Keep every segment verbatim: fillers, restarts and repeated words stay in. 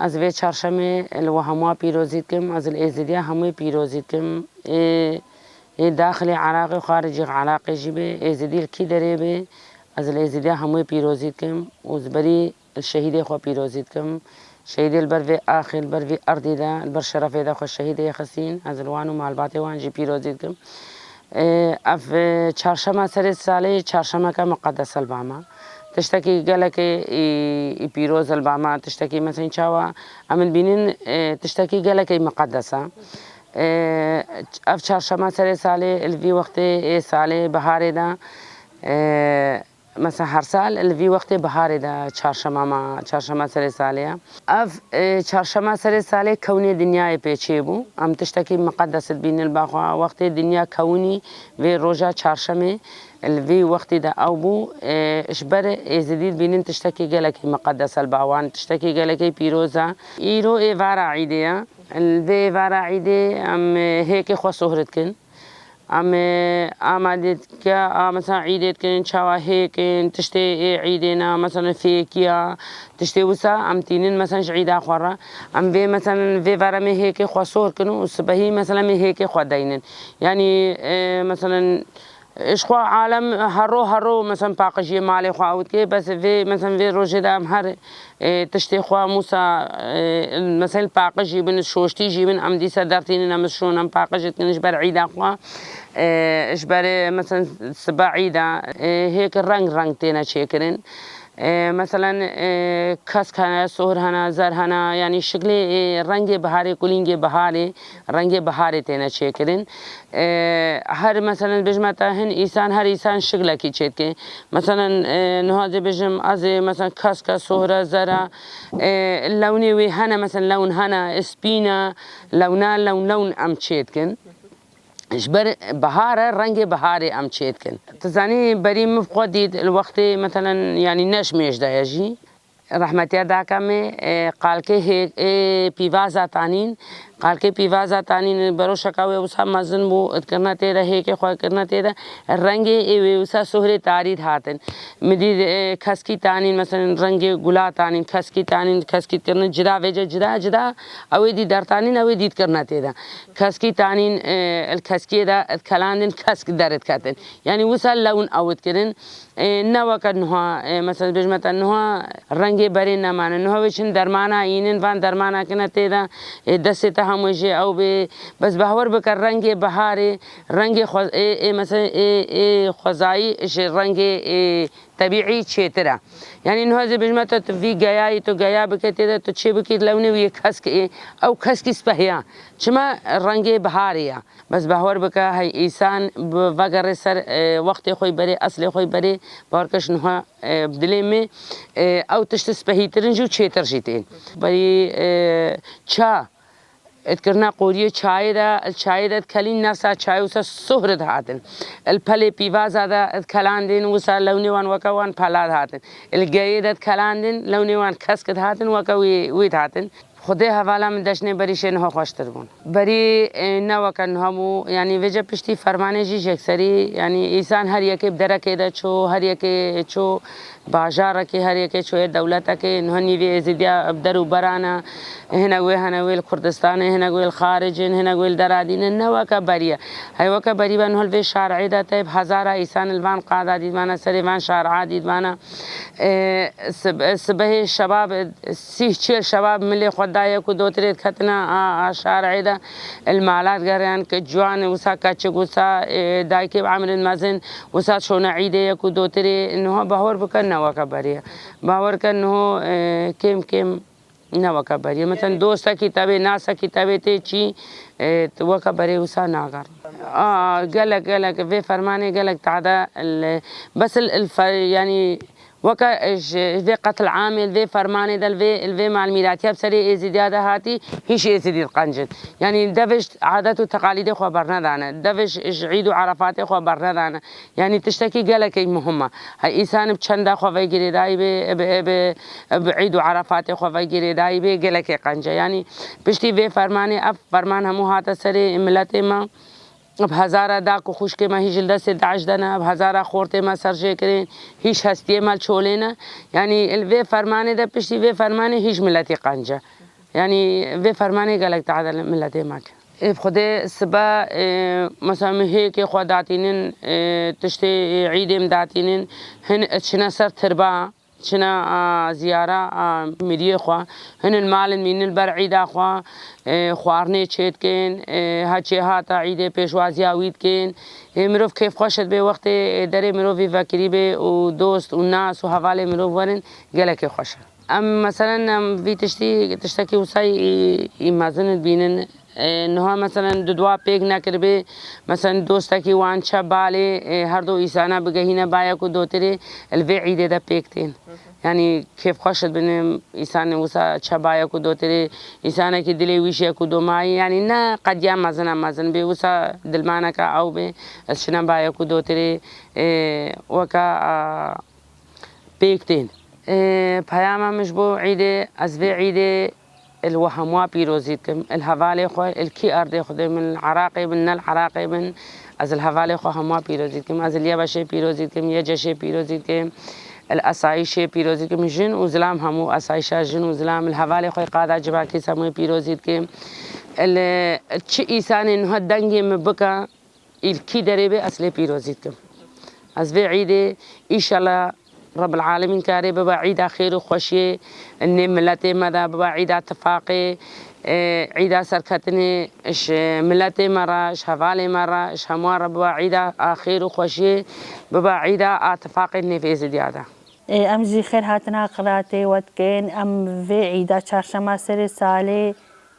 Ez vê çarşemê li we hemûya pîrozî dikim, ez li Êzidiya hemûyê pîrozî dikim. Ê, ê daxilê Iraqê û xaricî Iraqê jî bê, Êzidî li kî derê bê, ez li Êzidiya hemûyê pîrozî dikim û ji berî li şehîdê xwe pîrozî dikim. Şehîdê li ber vê axê, li ber vê erdê de, li ber şerefê de xwe şehîdê xistîn, ez li wan û malbatê wan jî pîrozî dikim. Ê, ev, e, çarşema serê salê, çarşemeke miqedes e li ba me. Tiştekî gelekê î, î pîroz e li ba me. Tiştekî mesela çawa em dibînin, e, tiştekî gelekê miqedes e. E, ev çarşema serê salê, li vî wextê ê salê biharê de, e, mesela her sal li vî wextê biharê de çarşema ma, çarşema serê salê ye. Ev, e, çarşema serê salê kewnê dinyayê pê çêbû. Em tiştekî miqedes dibînin li ba xwe. Wextê dinya kewinî vê roja çarşemê li vî wextî de ew bû. E, ji ber Êzidî dibînin tiştekî gelekî miqedes e li ba wan, tiştekî gelekî pîroz e. Îro êvara îdê ye. Li vê êvara îdê em, e, hêkê xwe sohr dikin. Em, e, amade dike, a, mesela îdê dikin, çawa hêk in, tiştê ê îdê ne, mesela fêkiya, tiştê wisa em tînin, mesela ji îda xwe re. Em vê, mesela vê veremê hêkê xwe sohr kin û sibehî, mesela em ê hêkê xwe deynin. Yanî, e, mesela, ji xwe alem hero hero, mesela paqijiyê malê xwe ew dike, bes vê, mesela vê rojê de em her Ê, tiştê xwe mûsa, ê, mesela paqij jî bin, şoştî jî bin, em dîsa dertînin, em şon, em paqij dikin ji ber îda xwe. Ê, ji ber, ê, mesela sibe îda, ê, hêk reng reng têne çêkirin. Ê, mesela, ê, kesk hene, sohr hene, zer hene, yanî şiklê, ê, rengê biharê, kulîngê biharê, rengê biharê têne çêkirin. E, her, mesela, bijme te hin îsan, her îsan şiklekî çêdike. Mesela, e, niha dê bijim, ez ê, mesela, keske, sohre, zere, e, lewnê wê hene, mesela, lewn hene, spî ne, lewna, lewn, lewn em çêdikin. Ji ber bihar e, rengê biharê em çêdikin. Tu zanî, berî min xwe dît, li wextê, mesela, yanî ne ji mêj de ye jî. Rehmetiya daka me, e, qalkê hê-, ê pîvaza tanîn, qalkê pîvaza tanîn, beroşeka wê wisa mezin bû, dikirine tê de, hêkê xwe kirine tê de, rengê ê wê wisa sohrê tarî dihatin. Min dît, e, keskî tanîn, mesela rengê gula tanîn, keskî tanîn, keskî dikirine cida, vêce cida, cida, ew ê dî dertanîn, ew ê dî dikirine tê de. Keskî tanîn, e, li keskiyê de dikelandin, kesk derdiketin. Yanî wisa lewn ew dikirin. Ê, ne weke niha, ê, mesela bêjme te niha rengê berê nemane. Niha wê çin dermana înin, van dermana kine tê de, ê, destê te hemû jê ew bê. Bes behwer bike rengê biharê, rengê xwe-, ê, ê, mesela ê, ê xwezayî ji rengê, ê, tebîî çêtir e. Yanî niha zê bêjme te tu vî geyayî, tu geya bike tê de, tu çê bikî lewnê wî yê kesk ê, ew keskî spehiya. Çima rengê biharê ye. Bes behwer bike, hey îsan bi-, vegerê ser, e, wextê xwe berê, eslê xwe berê, bawer ke ji niha, e, bi dilê me, e, ew tişt spehîtirin jî û çêtir jî tên. Berî, e, ça, dikirina qoriyê çayê de, li çayê de dikelîn, nefsa çayê wisa sohr dihatin. Li pelê pîvaza de dikelandin, wisa lewnê wan weke wan pela dihatin. Li geyê de dikelandin, lewnê wan kesk dihatin, weke wê, wê dihatin. Xwedê hevala min deşnê berî şê niha xweştir bûn. Berî, e, ne weke niha bû, yanî vêce piştî fermanê jî jekserî, yanî îsan her yekê bi derekê de çû, her yekê çû bajarekê, her yekê çû yê dewletekê, niha nîvê êzîdiya bi der û beran e, hinek wê hene wê li Kurdistanê, hinek wê li xaricê ne, hinek wê li dera dî ne, ne weke berî ye. Hey weke berî be niha li vê şarê de tê bi hezara îsan li van qada dîtmane, serê van şara dîtmane. E, sib-, sibehê şebab, sîh çêl şebab milê xwe daye ku dotirê diketine a, a şarê de li mala digeriyan, ke ciwan wisa, keçik wisa, e, dayikê bi emrin mezin wisa şone îdê ye ku dotirê niha bahwer bike ne weke berî ye. Bahwer ke niho, e, kêm kêm ne weke berî ye. Mesela dostekî tevê, nasekî tevê tê çî, e, weke berê wisa nagerin. A, gelek, gelek, vê fermanê gelek tade, bes il, il fe-, yanî, Weke ji vê qetil amê li vê fermanê de li vê, li vê malmîratiya bi serê Êzîdiya de hatî, hîş Êzîdî diqencin. Yanî devê ji adet û teqalîdê xwe bernedane. Devê ji, ji îd û erefatê xwe bernedane. Yanî tiştekî gelekî muhim e. Hey îsan bi çenda xwe ve girêdayî bê, bi, bi, bi îd û erefatê xwe ve girêdayî bê, gelekê qenc e. Yanî piştî vê fermanê ev ferman hemû hate serê miletê me. Bi hezara dayik û xwişkê me hîş li destê DAIŞ de ne, bi hezara xortê me serjêkirîn, hîş hestiyê me li çolê ne. Yanî li vê fermanê de, piştî vê fermanê hîş miletî qenc e. Yanî vê fermanê gelek tade li miletê me kir. Ê bi Xwedê sibe, ê, mesela min hêkê xwe datînin, ê, tiştê, ê, îdê min datînin, hin çine ser tirba, çine, a, ziyara, a, miriyê xwe, hin li malin mînin li ber îda xwe, ê, xwarinê çêdikin, ê, heçê hata îdê pêşwaziya wî dikin. Ê, mirov kêfxweş dibê wextê, ê, derê mirovî vekirî bê û dost û nas û hevalê mirov werin, gelekê xweş e. Em, meselen, em vî tiştî, tiştekî wisa î, î mezin dibînin. E, niha, meselen, du dua pêk nekiribê, meselen, dostekî wan çe balê, e, her du îsana bigehîne bayek û dotirê, li vê îdê de pêk tên. Yanî kêfxweş dibin, îsanê wisa çe bayek û dotirê, îsanekî dilê wî ji yek û du mayî, yanî ne qediya mezin e mezin bê, wisa dilmaneke ew bê, ez çine bayek û dotirê, e, weka, a, pêk tên. Ê, peyama min ji bo îdê, ez vê îdê li we hemûa pîrozî dikim. Li hevalê xwe, li kî erdê xwe de bin, li Iraqê bin, ne li Iraqê bin, ez li hevalê xwe hemûa pîrozî dikim. Ez li Yebeşê pîrozî dikim, Yeceşê pîrozî dikim, li Esayîşê pîrozî dikim. Jin û zilam hemû, Esayîşa jin û zilam, li hevalê xwe qada civakî hemûyê pîrozî dikim. Li çi îsanê niha dengê min bike, îlkî derê bê, ez lê pîrozî dikim. Ez vê îdê, înşallah, Rebbil Alemîn karê bibe îda xêr û xweşiyê nê miletê me de, bibe îda tifaqê, e, îda serketinê ji miletê me re, ji hevalê me re, ji hemû re bibe îda a xêr û xweşiyê, bibe îda a tifaqê nêv Êzidiya de. Ê, em jî xêr hatina qiratê we dikin. Em vê îda çarşema serê salê,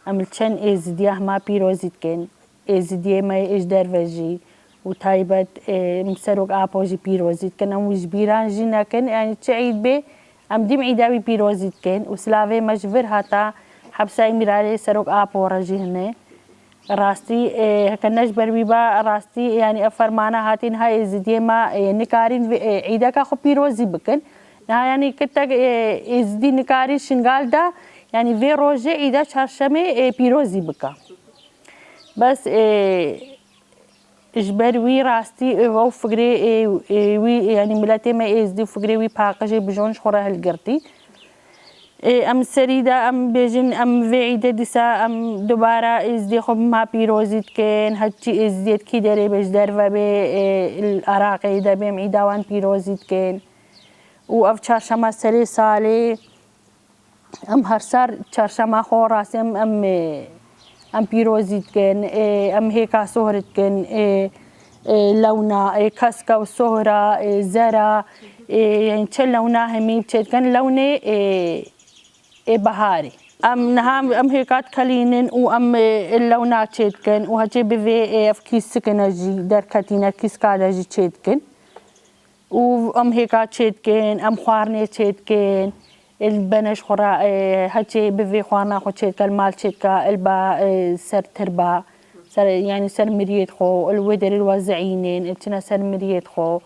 em li çend Êzidiya hema pîrozî dikin. Êzidiyê me yê ji derve jî û taybet, e, em Serok Apo jî pîrozî dikin. Em wî ji bîran jî nekin. Yanî çi îd bê, em dîm îda wî pîrozî dikin û silavê me ji vir heta Hepsa Îmralê Serok Apo re jî hene. Rastî, e, heke ne ji ber wî ba, rastî, yanî ev fermana hatî niha Êzidiyê me, e, nikarîn vê, e, îdeka xwe pîrozî bikin. Niha yanî kitek, e, Êzidî nikarî Şingal de, yanî vê rojê îda çarşemê, e, pîrozî bike. Bes, ê, ji ber wî rastî, ê, ew fikrê, ê, ê, wî, yanî miletê me Êzdî û fikrê wî paqijê bijon ji xwe re hilgirtî. Ê, em serî de em bêjin, em vê îdê dîsa em dubara Êzdî xwe bi ma pîrozî dikin. Her çi Êzdiyê di kî derê bê, ji derve bê, ê, li Iraqê de bê, em îda wan pîrozî dikin. Û ev çarşema serê salê, Em her sar çarşema xwe rastî em, em, e, em pîrozî dikin, e, em hêka sohr dikin, e, e, lewna, e, keska û sohra, e, zera, e, yanî çi lewna hemî çêdikin, lewnê, e, ê biharê. Em niha em hêka dikelînin û em, e, lewna çêdikin û hecê bi vê, e, ev kîsik hene jî derketîne, kîska de jî çêdikin. Û em hêka çêdikin, em xwarinê çêdikin, il bene ji xwe re, e, heçê bi vê xwarina xwe çêdike, li mal çêdike, il ba, e, ser tirba, ser, yanî ser miriyê xwe, il wê derê li we ziînên, il çine ser miriyê xwe,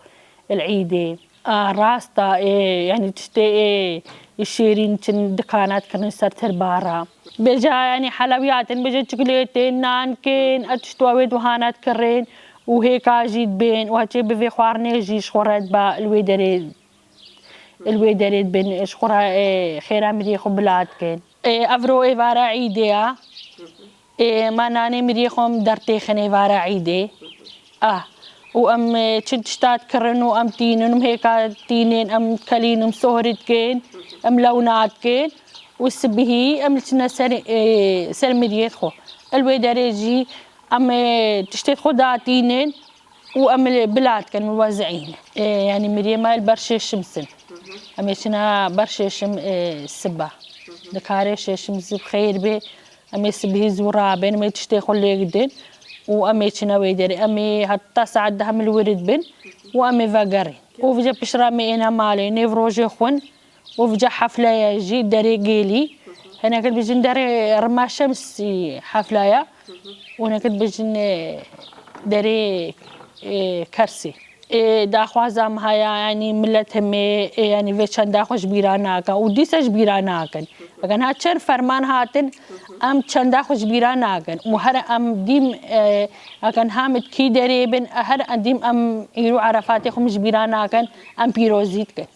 il îdê. A, rast e, e, yanî tiştê, e, şêrîn çin dikana dikirin ser tirba re. Bêje, yanî helewiyatin, bêje çikolêtên, nankên, ev tişt wê duhana dikirin. û hêka jî dibên û heçê bi vê xwarinê jî ji xwe re diba li wê derê, li wê derê dibin, ji xwe re, e, xêra miriyê xwe bila dikin. E, evro êvara îdê ya. E, ma nanê miriyê xwe em dertêxin êvara îdê. Ah. Û em, e, çi tişta dikirin û em tînin, em hêka tînin, em dikelîn, em sohrî dikin, em lewna dikin û sibihî em diçine ser, e, ser miriyê xwe. Li wê derê jî Em, e, tiştê xwe datînin û em ê bila dikin, min we ziîne. E, yanî miriyê me li ber şêşim sin. Em ê çine ber şêşim, e, siba. Dikare şêşim zî bi xeyr bê. Em ê sibihî zû rabin, em ê tiştê xwe lêk din û em ê çine wê derê. Em ê heta saet deh em li wir dibin û em ê vegerin. Û vêca piştre em ê êne malê, nêv rojê xwin. Û vêca hefleye jî derê gêlî. Hinek dibêjin derê Rima Şemsî hefleye. Û hinek dibêjin, e, derê, e, Kersî. E, daxwaza me haya, yanî milet hemê, e, yanî vê çenda xwe ji bîra nakin û dîsa ji bîra nakin. Eger niha çend ferman hatin, em çenda xwe ji bîra nakin. Û her em dîm, e, eger niha min di kî derê bin, her dîm em îro Erefatê xwe min ji bîra nakin, em pîrozî dikin.